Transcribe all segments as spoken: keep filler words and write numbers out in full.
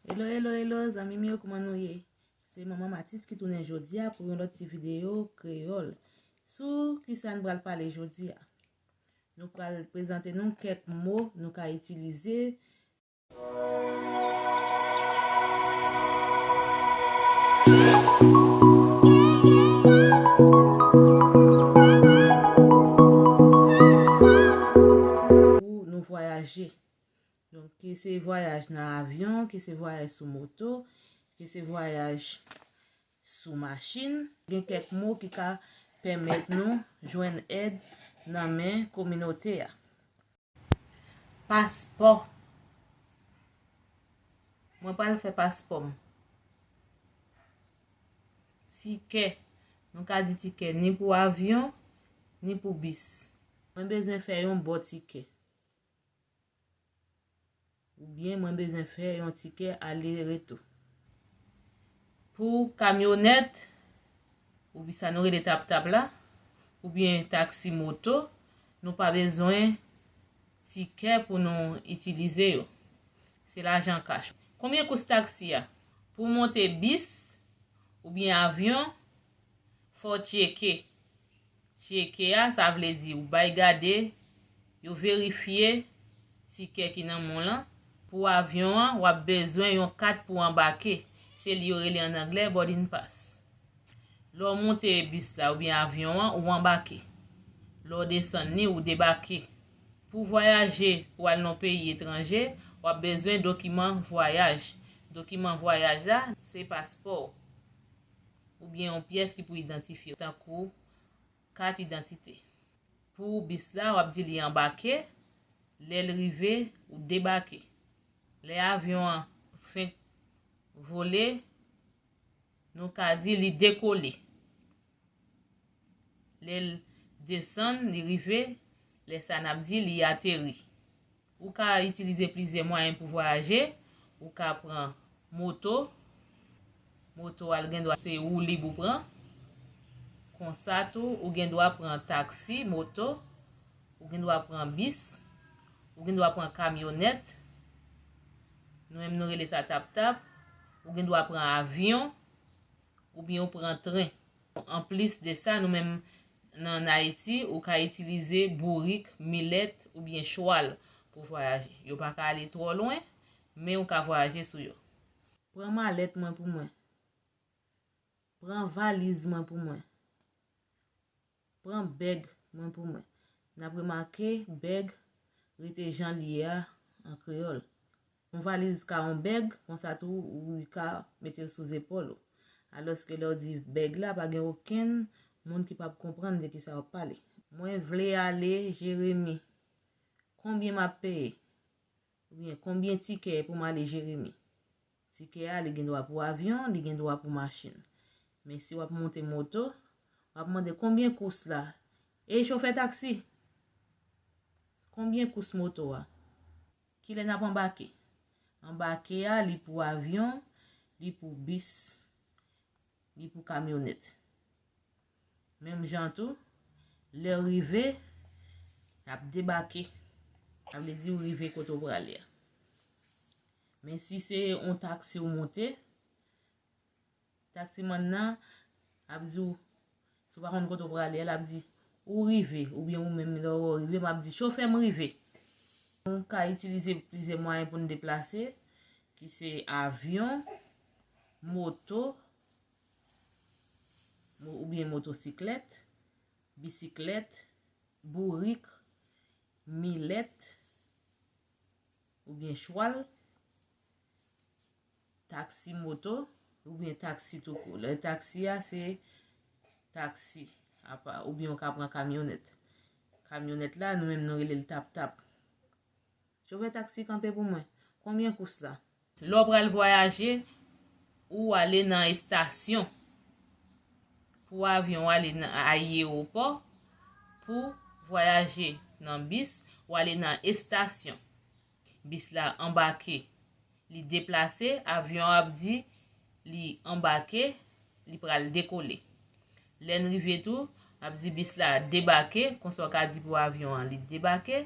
Hello, hello, hello, zanmi m yo, kòman nou ye? Se Manman Matis ki tounen jodi a pou yon lòt ti videyo kreyòl. Sou kisa n pral pale jodi a? Nou pral prezante nou kèk mo nou ka itilize. Pou nou vwayaje. Donk, ke se vwayaj nan avyon, ke se vwayaj sou moto, ke se vwayaj sou machin, gen kèk mo ki ka pèmèt nou jwenn èd nan men kominote a. Paspò. Mwen pral fè paspò m. Tikè. Nou ka di tikè ni pou avyon, ni pou bis. Mwen bezwen fè yon bò tikè. Oubyen mwen bezwen fè yon tikè ale retou. Pou kamyonèt, oubyen sa nou rele tap-tap la, oubyen taksi moto, nou pa bezwen tikè pou nou itilize yo. Se lajan kach. Konbyen kous taksi a? Pou monte bis oubyen avyon, fò w tcheke. Tcheke a, sa vle di ou bay gade, yo verifye tikè ki nan men w lan. Pou avyon an, w ap bezwen yon kat pou anbake. Se li yo rele ann anglè boarding pass. Lè w monte bis la oubyen avyon an, ou anbake. Lè w desann li, ou debake. Pou vwayaje, pou al nan peyi etranje, w ap bezwen dokiman vwayaj. Dokiman vwayaj la, se paspò w oubyen yon pyès ki pou idantifye w, tankou kat idantite. Pou bis la, w ap di li anbake, lè l rive, ou debake. Lè avyon an fenk vole, nou ka di li dekole. Lè l desann, li rive, lè sa n ap di li ateri. Ou ka itilize plizyè mwayen pou vwayaje. Ou ka pran moto. Moto a, l gen dwa se woulib ou pran. Konsa tou, ou gen dwa pran taksi, moto. Ou gen dwa pran bis. Ou gen dwa pran kamyonèt. Nou menm nou rele sa tap-tap. Ou gen dwa pran avyon. Oubyen ou pran tren. Anplis de sa, nou menm nan Ayiti, ou ka itilize bourik, milèt oubyen chwal pou vwayaje. Yo pa ka ale twò lwen, men ou ka vwayaje sou yo. Pran malèt mwen pou mwen. Pran valiz mwen pou mwen. Pran bèg mwen pou mwen. N ap remake bèg rete jan l ye a an kreyòl. Yon valiz ka yon bèg, konsa tou ou ka mete l sou zepòl ou. Alòske lè w di bèg la, pa gen okenn moun ki p ap konprann de kisa w ap pale. Mwen vle ale Jeremi. Konbyen m ap peye? Oubyen konbyen tikè pou m ale Jeremi? Tikè a, li gen dwa pou avyon, li gen dwa pou machin. Men si w ap monte moto, w ap mande konbyen kous la? Ey, chofè taksi! Konbyen kous moto a? Kilè n ap anbake? Anbake a, li pou avyon, li pou bis, li pou kamyonèt. Menm jan tou, lè w rive, n ap debake. Sa vle di ou rive kote w prale a. Men si se yon taksi w monte, taksimann nan ap di w, si w pa konn kote w prale a, l ap di, ou rive, oubyen ou menm lè w rive, m ap di, chofè m rive. Nou ka itilize plizyè mwayen pou n deplase, ki se avyon, moto, mo-, oubyen motosiklèt, bisiklèt, bourik, milèt, oubyen chwal, taksi moto, oubyen taksi toukou. Lè taksi a, se taksi apa, oubyen ou ka pran kamyonèt. Kamyonèt la, nou menm nou rele l tap-tap. Chofè taksi, kanpe pou mwen. Konbyen kous la? Lè w pral vwayaje, ou ale nan estasyon. Pou avyon, w ale nan ayewopò. Pou vwayaje nan bis, w ale nan estasyon. Bis la anbake, li deplase, avyon an ap di li anbake, li pral dekole. Lè n rive tou, ap di bis la debake, konsa w ka di pou avyon an li debake.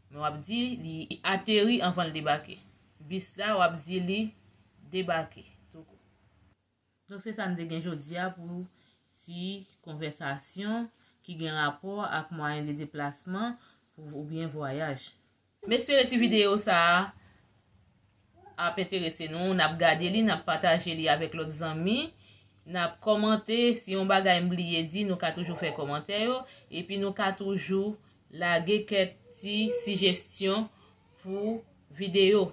Men w ap di li ateri anvan l debake. bis la, w ap di li debake. Donk, se sa n te gen jodi a pou ti konvèsasyon ki gen rapò ak mwayen de deplasman pou, oubyen vwayaj. M espere ti videyo sa a ap enterese nou. N ap gade li, n ap pataje li avèk lòt zanmi, n ap kòmante. Si yon bagay m bliye di, nou ka toujou fè kòmantè yo, epi nou ka toujou lage kèk ti sijesyon pou videyo.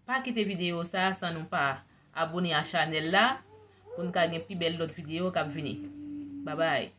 Pa kite videyo sa a san nou pa abone a chanèl la pou n ka gen pi bèl lòt videyo k ap vini. Babay.